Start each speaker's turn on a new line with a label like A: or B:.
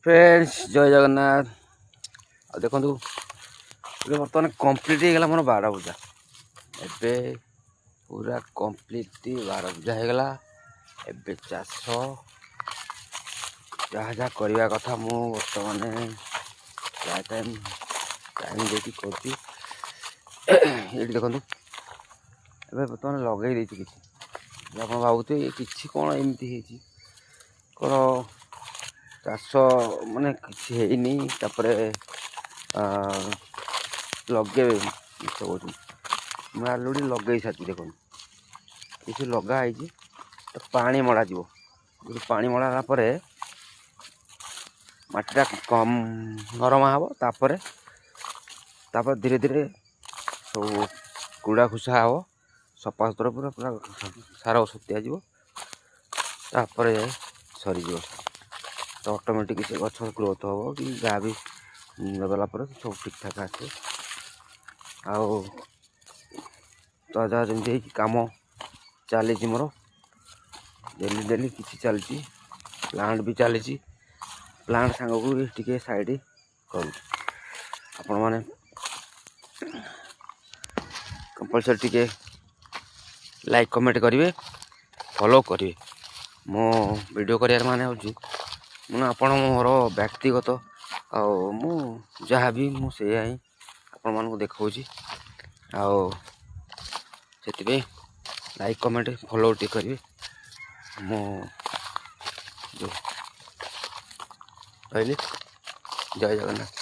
A: Friends, ଜୟ ଜଗନ୍ନାଥ। ଆଉ ଦେଖନ୍ତୁ, ଏବେ ବର୍ତ୍ତମାନ କମ୍ପ୍ଲିଟ୍ ହେଇଗଲା ମୋର ବାଡ଼ ପୂଜା। ଏବେ ପୁରା କମ୍ପ୍ଲିଟ୍ ବାଡ଼ ପୂଜା ହେଇଗଲା। ଏବେ ଚାଷ ଯାହା ଯାହା କରିବା କଥା, ମୁଁ ବର୍ତ୍ତମାନ ପ୍ରାୟ ଟାଇମ୍ ଟାଇମ୍ ଦେଇକି କରୁଛି। ଏଇଠି ଦେଖନ୍ତୁ, ଏବେ ବର୍ତ୍ତମାନ ଲଗେଇ ଦେଇଛି କିଛି। ଆପଣ ଭାବୁଥିବେ କିଛି କ'ଣ ଏମିତି ହେଇଛି, କ'ଣ ଚାଷ ମାନେ କିଛି ହେଇନି, ତାପରେ ଲଗେଇବେ ମିଛ କହୁଛନ୍ତି। ମୁଁ ଆଲରେଡ଼ି ଲଗେଇ ସାରିଛି। ଦେଖନ୍ତୁ, କିଛି ଲଗା ହେଇଛି ତ ପାଣି ମଡ଼ାଯିବ। ପାଣି ମଡ଼ା ହେଲା ପରେ ମାଟିଟା କମ୍ ନରମା ହେବ। ତାପରେ ତାପରେ ଧୀରେ ଧୀରେ ସବୁ କୁଡ଼ା ଖୁସା ହେବ, ସଫାସୁତୁରା ପୁରା ପୁରା ସାର ଔଷଧ ଦିଆଯିବ, ତାପରେ ଯାଇ ସରିଯିବ। ତ ଅଟୋମେଟିକ୍ ସେ ଗଛ ଗ୍ରୋଥ୍ ହେବ କି ଯାହା ବି ଦେଲା ପରେ ସବୁ ଠିକ୍ଠାକ୍ ଆସିବ। ଆଉ ତ ଯାହା ଯେମିତି ହେଇକି କାମ ଚାଲିଛି ମୋର, ଡେଲି ଡେଲି କିଛି ଚାଲିଛି, ପ୍ଲାଣ୍ଟ ବି ଚାଲିଛି, ପ୍ଲାଣ୍ଟ ସାଙ୍ଗକୁ ବି ଟିକେ ସାଇଡ଼୍ କରୁଛି। ଆପଣମାନେ କମ୍ପଲସରି ଟିକେ ଲାଇକ୍ କମେଣ୍ଟ କରିବେ, ଫଲୋ କରିବେ। ମୋ ଭିଡ଼ିଓ କରିବାର ମାନେ ହେଉଛି ମାନେ ଆପଣ ମୋର ବ୍ୟକ୍ତିଗତ, ଆଉ ମୁଁ ଯାହା ବି ମୁଁ ସେଇଆ ହିଁ ଆପଣମାନଙ୍କୁ ଦେଖାଉଛି। ଆଉ ସେଥିପାଇଁ ଲାଇକ୍ କମେଣ୍ଟ ଫଲୋ ଟିକେ କରିବେ। ମୁଁ ଯେଉଁ ରହିଲି, ଜୟ ଜଗନ୍ନାଥ।